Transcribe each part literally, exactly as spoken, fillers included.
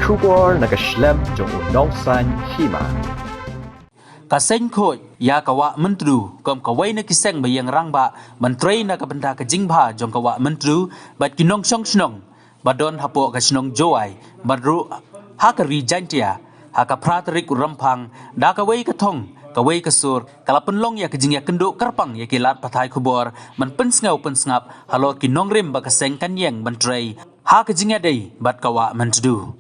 Khubor na ka shlem jong u nongsan hima. Ka seng khuid ïa ka wah Myntdu kum kawei na ki seng ba ïeng rangbah ban trei na ka bynta ka jingbha jong ka wah Myntdu bad ki nongshong shnong ba don hapoh ka shnong Jowai bad ruh ha ka ri Jaintia. Ha ka phra tarik u Rymphang, da kawei ka thong kawei ka sur, ka la pynlong ïa ka jingïakynduh kyrpang ïa ki lad pathai khubor ban pynsngew pynsngap halor ki nongrim ba ka seng kan ïeng ban trei ha ka jingïadei bad ka wah Myntdu.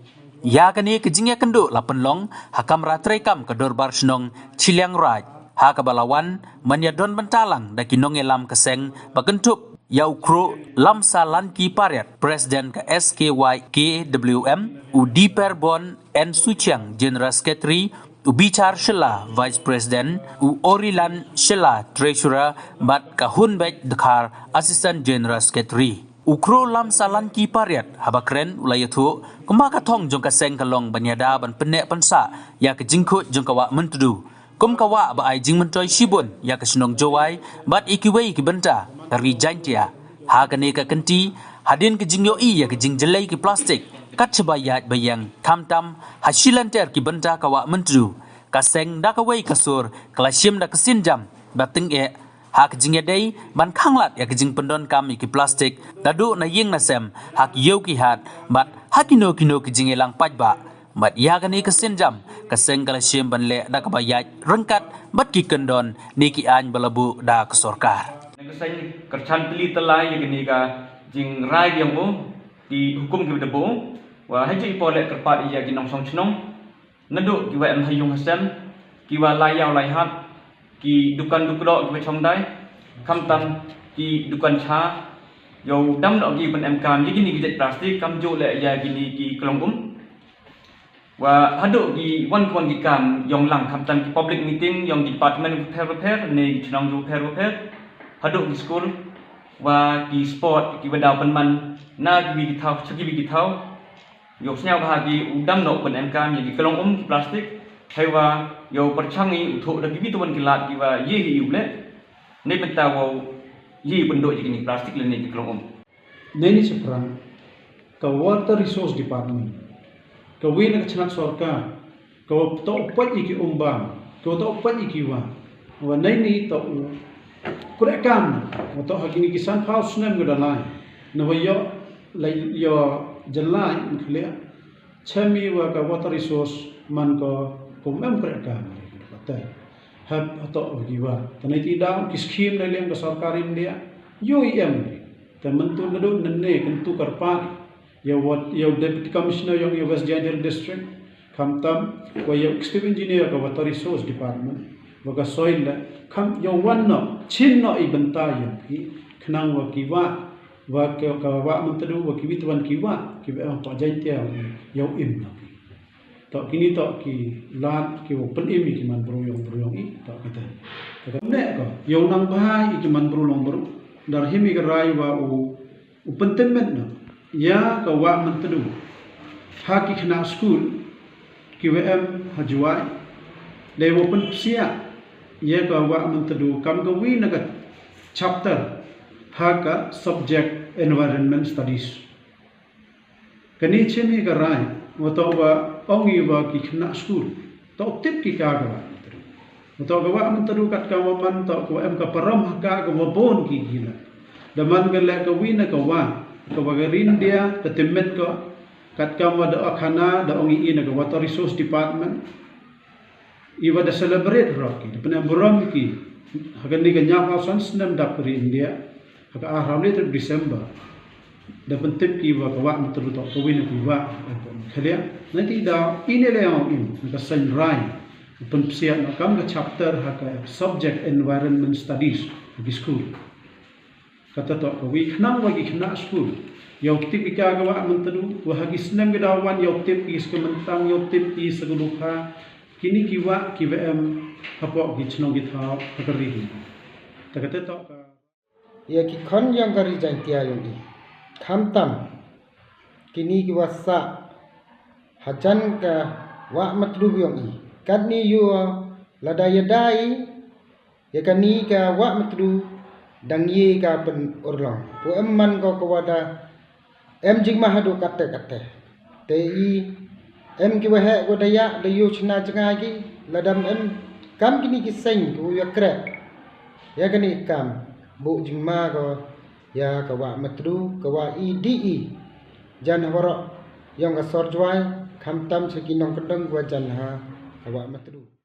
Ïa kane ka jingïakynduh la pynlong ha kamra treikam ka Dorbar Shnong Chilliangraij, ha kaba la wan ban ïadon bynta lang da ki nongïalam ka seng ba kynthup ïa u Khruh Lamsa Lanki Pariat, President ka S K Y K W M, u Diperbon N Suchiang, General Secretary, u Bichar Shylla, Vice President, u Orilan Shylla, Treasurer, bad ka Hunbeit Dkhar, Assistant General Secretary. U Khruh Lamsa Lanki Pariat haba kren u la ïathuh kumba ka thong jong ka seng ka long ban ïada ban pynneh pynsah ïa ka jingkhuid jong ka wah Myntdu kum ka wah ba ai jingmyntoi shibun ïa ka shnong Jowai bad ïa kiwei ki bynta ka ri Jaintia. Ha kane ka kynti, hadien ka jingïohi ïa ka jingjyllei ki plastik kat shaba ïaid ba ïeng, khamtam ha shilynter ki bynta ka wah Myntdu, ka seng da kawei ka sur ka la shim da ka sienjam ba tyngeh ha ka jingïadei ban khanglad ïa ka jingpyndonkam ïa ki plastik naduh na ïing na sem, ha ki ïew ki hat bad ha kino kino ki jingïalang paidbah. Bad ïa kane ka sienjam ka seng ka la shim ban leh da kaba ïaid ryngkat bad ki kyndon ne ki aiñ ba la buh da ka sorkar. Ka seng kyrchan tylli tyllai ïa kane ka jingrai jong u, ki hukum kiba da buh, wa ha jingpoi leh kyrpad ïa ki nongshong shnong naduh kiba em ha ïung ha sem, kiba lai ïaw lai hat, ki dukan dukdoh kiba shong dai, khamtam ki dukan cha, ïoh dam noh ki ban pynemkam ïa kine ki jait plastik, kamjooh leh ïa kine ki klong um. Wa haduh ki wan ki wan ki kam ïong lang, khamtam ki public meeting ïong ki department bapher bapher ne ki chnong bapher bapher, haduh ki skul, wa ki sport kiba daw pynman na kiwei ki thaw sha kiwei ki thaw. Ïoh sñiaw bha ki u dam noh u pynemkam ïa ki klong um ki plastik. Heiwa ïoh pyrchang i u thoh da kiwei ki wan ki lad kiwa ye hi u leh. Neibynta wow ye pynduh ïa kine ki plastik lane ki klong um. Neini shaphrang ka Water Resource Department, kawei na ka chnat sorkar, ka wa toh u pait ïa ki um bam, ka wa toh u pait ïa ki wah. Wa neini toh u kreh kam, wa toh ha kine ki sanphew snem ka da lai. Na wa ïoh, la ïoh jyllai, ngi khleh, chem i wa ka water resource man ka kum em kreh kam. Te ha toh wa ki wah. Te neiti daw ki scheme na liang ka sorkar India, ïoh i em. Te mynta naduh nane kyntu kyrpad ïa wat, ïa u Deputy Commissioner ïong ïa West Jaintia District, khamtam wa ïa u Executive Engineer ka Water Resource Department, wa ka soil la, kham ïa wan noh, chin noh i bynta ïa phi, khnang wa ki wah, wa ka, ka wah Myntdu, wa kiwei te wan ki wah kiwa em ha Jaintia, ïa u im noh phi. Toh kini toh ki lad kiwa pynim ïa ki man bru ïong bru ïong i, toh kata. Toh kata ne ko, ïa u nang bha ïa ki man bru long bru, dar him i ka rai wa u u pyntymmen noh ïa ka wah Myntdu ha ki khynnah skul kiwa em ha Jowai. Dei wa pynpsiah ïa ka wah Myntdu kam kawei na ka chapter ha ka subject Environment Studies. Kani chim ïa ka rai wa toh wa ong i wa ki khynnah skul toh tip ki ka ka wah Myntdu. Wa toh ka wah Myntdu kat ka wa man toh ka wa em ka parom ha ka ka wa bun ki gila. Da man ka leh kawei na ka wah ka wa ka ri India ka tymmen ka, kat ka wa da akhana da ong i na ka Water Resource Department. I wa da celebrate rok ki, da pynburom ki ha kani ka ñiaw phew san snem dap ka ri India. Ha ka arphew lai tarik December da pyntip ki wa ka wah Myntdu toh kawei na ki wah. Kaliang na ti da i ne le ong im na ka seng rai pynpsiah na kam ka chapter ha ka subject Environment Studies ha ki skul. Kata toh kawei khnang wa ki khynnah skul ïoh tip ki ka ka wah Myntdu, wa ha ki snem ki da wan ïoh tip ki sa ka myntang, ïoh tip ki sa ka lupha, kini ki wah kiwa em hapoh ki chnong ki thaw ha ka ri. Ta kata toh ka ïa ki khon ïong ka ri Jaintia ïong i. Khamtam kini kiwa sah hajan ka wah Myntdu ïong i. Katni ïoh lada ïada i ïa kani ka wah Myntdu dang ïa ka pynurlong. Pu em man ko ka wa da em jingma haduh katte katte. Te i Em ki waheh ko da ïa da ïoh chna jngai ki, lada em kam kini ki seng ko ïa kreh ïa kani kam, buh jingma ko ïa ka Wah Matdu, ka Wah E D E, jan ha waroh ïong ka sor Jwai, khamtam sa ki nongkyndong ko jan ha ka Wah Matdu.